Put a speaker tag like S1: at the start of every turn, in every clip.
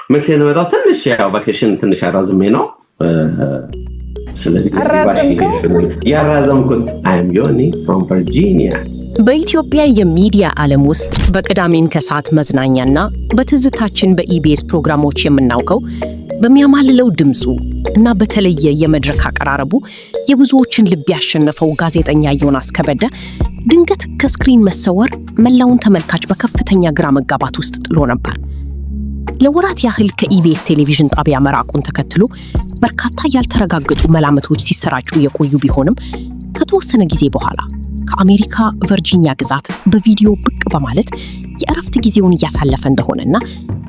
S1: መቼ ነው የመጣው? ትንሽ ያው vacation ትንሽ አራዝሜ ነው። ስለዚህ
S2: አራዘምከው?
S1: ያራዘምኩት። I'm ዮኒ from Virginia።
S3: በኢትዮጵያ የሚዲያ ዓለም ውስጥ በቅዳሜን ከሰዓት መዝናኛና በትዝታችን በኢቢኤስ ፕሮግራሞች የምናውቀው፣ በሚያማልለው ድምፁ እና በተለየ የመድረክ አቀራረቡ የብዙዎችን ልብ ያሸነፈው ጋዜጠኛ ዮናስ ከበደ ድንገት ከ screen መሰወር መላውን ተመልካች በከፍተኛ ግራ መጋባት ውስጥ ጥሎ ነበር። ለወራት ያህል ከኢቢኤስ ቴሌቪዥን ጣቢያ መራቁን ተከትሎ በርካታ ያልተረጋገጡ መላምቶች ሲሰራጩ የቆዩ ቢሆንም፣ ከተወሰነ ጊዜ በኋላ ከአሜሪካ ቨርጂኒያ ግዛት በቪዲዮ ብቅ በማለት የእረፍት ጊዜውን እያሳለፈ እንደሆነና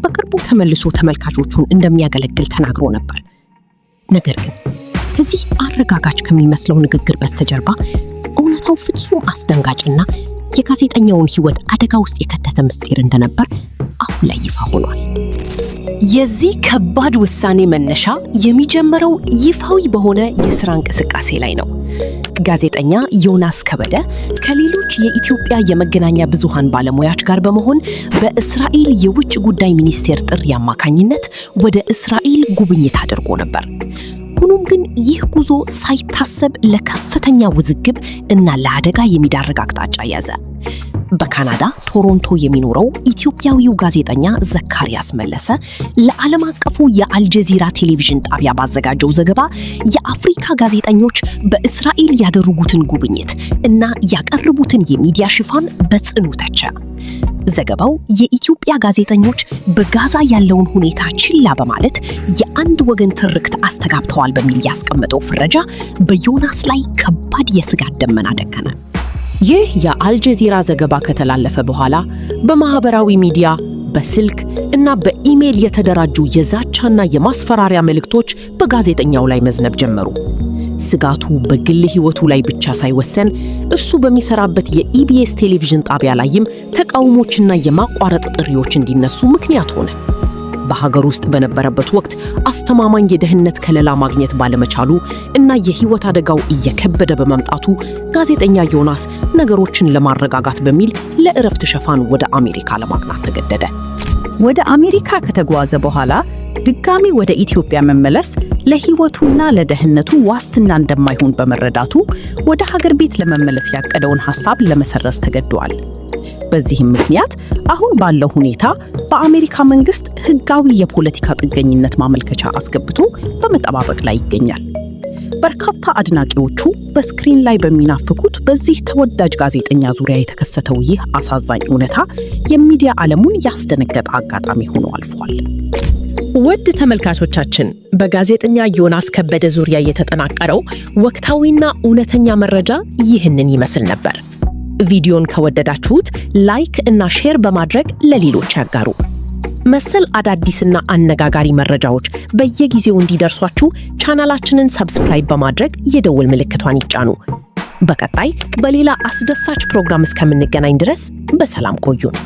S3: በቅርቡ ተመልሶ ተመልካቾቹን እንደሚያገለግል ተናግሮ ነበር። ነገር ግን ከዚህ አረጋጋጭ ከሚመስለው ንግግር በስተጀርባ እውነታው ፍጹም አስደንጋጭና የጋዜጠኛውን ሕይወት አደጋ ውስጥ የከተተ ምስጢር እንደነበር አሁን ላይ ይፋ ሆኗል። የዚህ ከባድ ውሳኔ መነሻ የሚጀምረው ይፋዊ በሆነ የሥራ እንቅስቃሴ ላይ ነው። ጋዜጠኛ ዮናስ ከበደ ከሌሎች የኢትዮጵያ የመገናኛ ብዙሃን ባለሙያዎች ጋር በመሆን በእስራኤል የውጭ ጉዳይ ሚኒስቴር ጥሪ አማካኝነት ወደ እስራኤል ጉብኝት አድርጎ ነበር። ሆኖም ግን ይህ ጉዞ ሳይታሰብ ለከፍተኛ ውዝግብ እና ለአደጋ የሚዳርግ አቅጣጫ ያዘ። በካናዳ ቶሮንቶ የሚኖረው ኢትዮጵያዊው ጋዜጠኛ ዘካሪያስ መለሰ ለዓለም አቀፉ የአልጀዚራ ቴሌቪዥን ጣቢያ ባዘጋጀው ዘገባ የአፍሪካ ጋዜጠኞች በእስራኤል ያደረጉትን ጉብኝት እና ያቀረቡትን የሚዲያ ሽፋን በጽኑ ተቸ። ዘገባው የኢትዮጵያ ጋዜጠኞች በጋዛ ያለውን ሁኔታ ችላ በማለት የአንድ ወገን ትርክት አስተጋብተዋል በሚል ያስቀመጠው ፍረጃ በዮናስ ላይ ከባድ የስጋት ደመና ደቀነ።
S4: ይህ የአልጀዚራ ዘገባ ከተላለፈ በኋላ በማህበራዊ ሚዲያ፣ በስልክ እና በኢሜይል የተደራጁ የዛቻና የማስፈራሪያ መልእክቶች በጋዜጠኛው ላይ መዝነብ ጀመሩ። ስጋቱ በግል ሕይወቱ ላይ ብቻ ሳይወሰን እርሱ በሚሰራበት የኢቢኤስ ቴሌቪዥን ጣቢያ ላይም ተቃውሞችና የማቋረጥ ጥሪዎች እንዲነሱ ምክንያት ሆነ። በሀገር ውስጥ በነበረበት ወቅት አስተማማኝ የደህንነት ከለላ ማግኘት ባለመቻሉ እና የሕይወት አደጋው እየከበደ በመምጣቱ ጋዜጠኛ ዮናስ ነገሮችን ለማረጋጋት በሚል ለእረፍት ሽፋን ወደ አሜሪካ ለማቅናት ተገደደ።
S5: ወደ አሜሪካ ከተጓዘ በኋላ ድጋሚ ወደ ኢትዮጵያ መመለስ ለሕይወቱና ለደህንነቱ ዋስትና እንደማይሆን በመረዳቱ ወደ ሀገር ቤት ለመመለስ ያቀደውን ሐሳብ ለመሰረዝ ተገዷል። በዚህም ምክንያት አሁን ባለው ሁኔታ በአሜሪካ መንግስት ሕጋዊ የፖለቲካ ጥገኝነት ማመልከቻ አስገብቶ በመጠባበቅ ላይ ይገኛል። በርካታ አድናቂዎቹ በ screen ላይ በሚናፍቁት በዚህ ተወዳጅ ጋዜጠኛ ዙሪያ የተከሰተው ይህ አሳዛኝ እውነታ የሚዲያ ዓለሙን ያስደነገጠ አጋጣሚ ሆኖ አልፏል።
S4: ውድ ተመልካቾቻችን፣ በጋዜጠኛ ዮናስ ከበደ ዙሪያ የተጠናቀረው ወቅታዊና እውነተኛ መረጃ ይህንን ይመስል ነበር። ቪዲዮን ከወደዳችሁት like እና share በማድረግ ለሌሎች ያጋሩ። መሰል አዳዲስና አነጋጋሪ መረጃዎች በየጊዜው እንዲደርሷችሁ ቻናላችንን subscribe በማድረግ የደወል ምልክቷን ይጫኑ። በቀጣይ በሌላ አስደሳች ፕሮግራም እስከምንገናኝ ድረስ በሰላም ቆዩን።